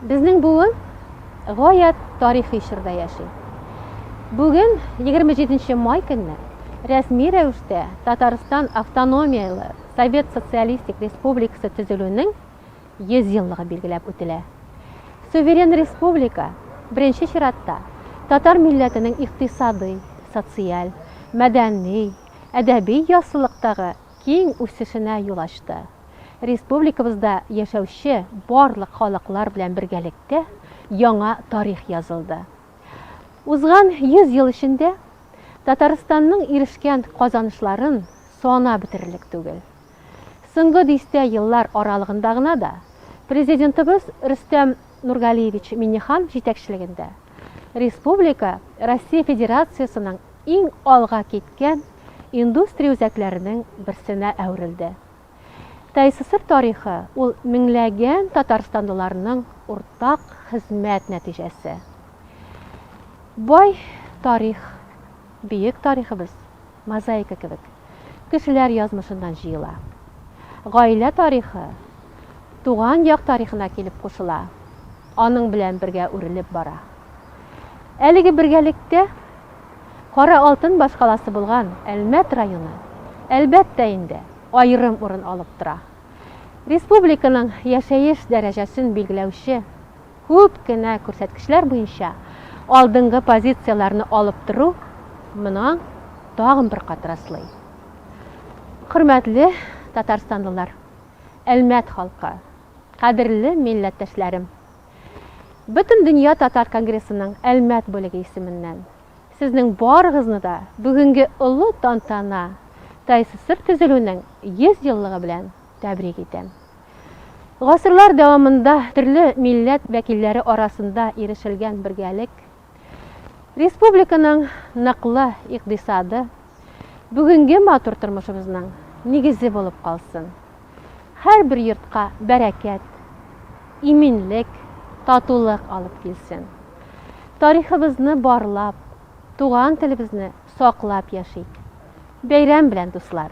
Безнең буын гаять тарихи чорда яши. Бүген, 27 май көнне, рәсми рәвештә Татарстан автономияле Совет Социалистик Республикасы төзелүнең 100 еллыгы билгеләп үтелә. Суверен республика, беренче чиратта, татар милләтенең икътисадый, социаль, мәдәни, әдәби яссылыктагы киң үсешенә юл ачты. Республикабызда яшәүче барлык халыклар белән бергәлектә яңа тарих язылды. Узган 100 ел эчендә Татарстанның ирешкән казанышларын санап бетерерлек түгел. Соңгы дистә еллар аралыгында гына да Президентыбыз Рөстәм Нургалиевич Миңнеханов җитәкчелегендә республика Россия Федерациясенең иң алга киткән индустрия үзәкләренең берсенә әверелде. ТАССР тарихы, ул меңләгән татарстанлыларның уртак хезмәт нәтиҗәсе. Бай тарих, бөек тарихыбыз мозаика кебек, кешеләр язмышыннан җыела. Гаилә тарихы туган як тарихына килеп кушыла, аның белән бергә үрелеп бара. Әлеге бергәлектә Кара алтын башкаласы булган Әлмәт районы, әлбәттә инде, аерым урын алып тора. Республиканың яшәеш дәрәҗәсен билгеләүче күп кенә күрсәткечләр буенча алдынгы позицияләрне алып тору моны тагын бер кат раслый. Хөрмәтле татарстанлылар, Әлмәт халкы, кадерле милләттәшләрем! Бөтендөнья татар конгрессының Әлмәт бүлеге исеменнән сезнең барыгызны да бүгенге олы тантана, ТАССР төзелүнең 100 еллыгы белән тәбрик итәм. Гасырлар дәвамында төрле милләт вәкилләре арасында ирешелгән бергәлек, республиканың ныклы икъдисады бүгенге матур тормышыбызның нигезе булып калсын. Һәрбер йортка бәрәкәт, иминлек, татулык алып килсен. Тарихыбызны барлап, туган телебезне саклап яшик. Бәйрәм белән, дуслар!